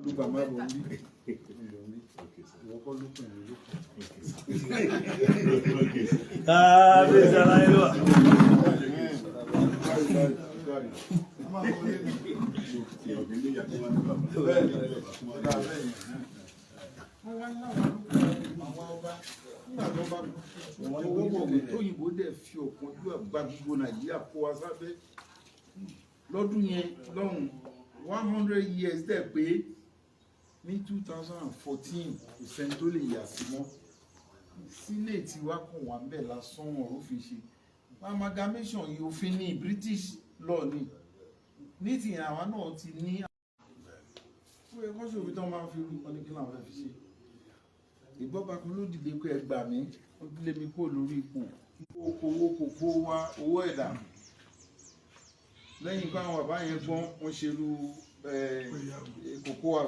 Lùgbà má bọ̀ ń bí. Ìwọ kọ́ ló pè mí ló kàn. Kábíyèsí aláìlúwà. Báyìí, báyìí, báyìí. Bẹ́ẹ̀ni, ọ̀dà bẹ́ẹ̀ yẹn. Wọ́n wá láwọn àwọn ọba nígbà tó bá owó bọ̀wé tóyìnbó dẹ̀ fi ọ̀kánjú àgbà gbogbo Nàìjíríà kó wa sábẹ́ lọ́dún yẹn lọ́hùn, 100 years dẹ̀ pé ní 2014, kò sẹ́ni tó lè yà sí mọ́. Senate wa kàn wá ń bẹ̀ lásán, wọn ò fi ṣe amalgamation yìí. Òfin ní British law ní ní tìyẹn, àwa náà ti ní. Ó yẹ kó ṣòfin tó máa ń fi rú wọn ní kí làwọn fẹ́ fi ṣe. Ìgbọ́ba kan ló dìde pé ẹ gbà mí, ó lé mi kúrò lórí ipò. Owó kòkó wa, owó ẹ̀dá lẹ́yìn pé àwọn bàbá yẹn gbọ́n, wọ́n ṣerú kòkó.